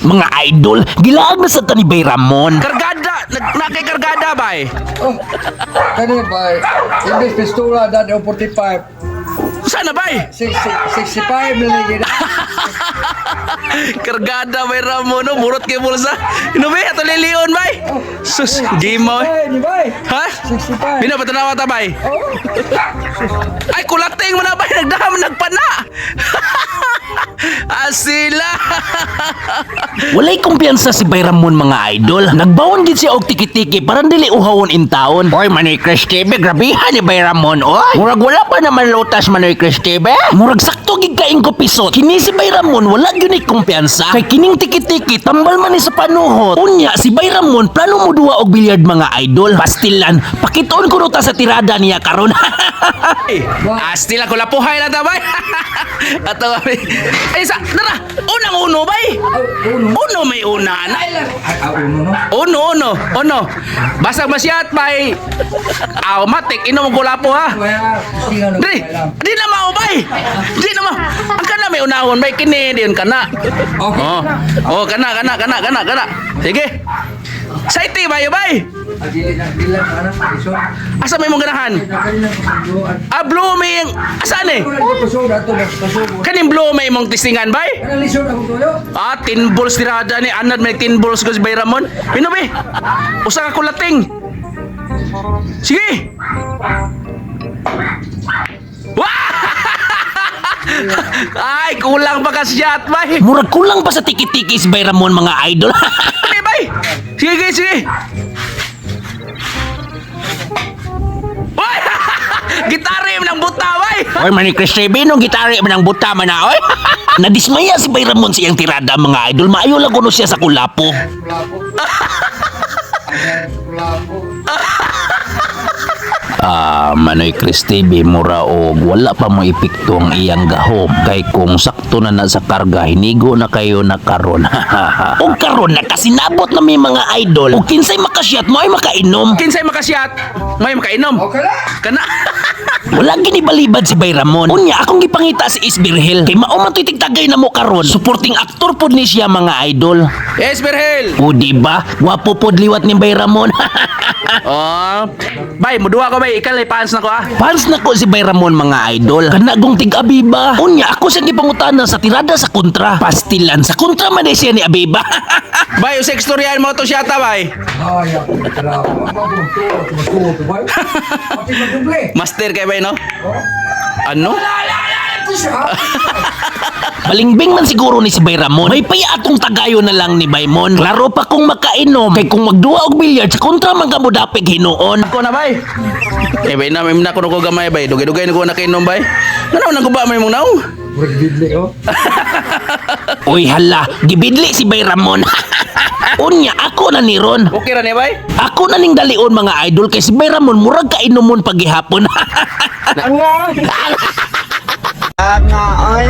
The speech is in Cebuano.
Mga idol, gilaag na sa tani Bay Ramon. Kargada, nakay kargada bay. Oh, kani ba? Imbes pistola dad 45. Sana bay? 65 na lagi na. Kargada bay Ramon, no? Murot kay bulsa. Inubi ato lilion bay. Sus, game mo. Eh. Ay, ni bay. Ha? 65. Bina patanawa ta bay. Oh, Ay kulating mo na bay, nagdam nagpana. Asila. Walay kumpiyansa si Bay Ramon, mga idol. Nagbawon gid siya og tiki-tiki para dili uhawon in taon. Oy, Manoy Chris TV, grabihan ni Bay Ramon, oy. Murag wala pa naman lutas, Manoy Chris TV. Murag sakto gid kaing ko pisot. Kini si Bay Ramon wala gyud ni kumpiyansa. Kay kining tiki-tiki tambal man ni sa panuhot. Unya si Bay Ramon plano mo duwa og bilyard, mga idol. Pastilan, pakitoon ko ta sa tirada niya karon. Ay, Astila kulapuhay na ta bay. Ato bay. Ay sa, tara, unang uno bay. Uno. Uno may una na. Ay, ah, uno no. Uno, uno, uno. Basag masyat bay. Aw, matik inom og kulapo ha. Kaya, singa no. Di, di na mao bay. Di na mao. Ang kana may unahon bay kini diyon kana. Okay. Oh. Oh, kana kana kana kana kana. Sige. Saiti bay bay. Agili na bilang ana, iso. Asa may mong ganahan? Nakali na kusuan. Ah, blue may asan eh? Wala ko kusog ato ba kusog. Kaning blue may imong tistingan bay? Kana lisod ako tuyo. Ah, 10 balls tirada ni anad may 10 balls ko si Bay Ramon. Pino be? Usa ka kulating. Sige. Wah! Ay, kulang pa ka shot, bay. Murag kulang pa sa tiki-tiki si Bay Ramon, mga idol. Sige, bay. Sige, sige, sige. Uy! Gitari mo ng buta, bay. Oy, Manny Chris TV, nung gitari man ang buta man na, oy. Nadismaya si Bay Ramon sa iyang tirada, mga idol. Maayo lang kuno siya sa kulapo. Kulapo. Kulapo. Ah, Manoy Chris TV, mura og wala pa mo epekto ang iyang gahom. Kay kung sakto na na sa karga, hinigo na kayo na karon. Og karon nakasinabot na may mga idol. Og kinsay makasyat mo ay makainom. Kinsay makasyat, may makainom. Okay la. Kana. Wala ginibalibad si Bay Ramon. Unya, akong gipangita si Isbirhel. Kay mao man to'y tigtagay na mo karon. Supporting actor pod ni siya, mga idol. Yes, Berhel. O di ba? Wapo pod liwat ni Bay Ramon. Oh. Bay, muduha ko bay, ikalay fans na ko ah. Fans na ko si Bay Ramon, mga idol. Kanagong tig Abiba. Unya ako siyang gipangutana sa tirada sa kontra. Pastilan sa kontra man eh siya ni Abiba. Bay, usay istoryahan mo to siyata, bay. Ay, ako kulapo. Mabuto, mabuto bay. Pati maduble. Master kay bay, no? Oh. Ano? Balingbing man siguro ni si Bay Ramon. May paya atong tagayo na lang ni Baymon. Klaro pa kung makainom. Kay kung magduwa og bilyard sa kontra man ka mo dapig hinuon. Ako na, bay. Eh, bay, na, na ko ko gamay, bay. Dugay-dugay na ko nakainom, bay. Ano nang guba may mong naong? Murag bidli oh. Uy hala, gibidli si Bay Ramon. Unya ako na ni Ron. Okay ra ni, bay? Ako na ning dalion, mga idol, kay si Bay Ramon murag kainumon paghihapon. Nga, ay.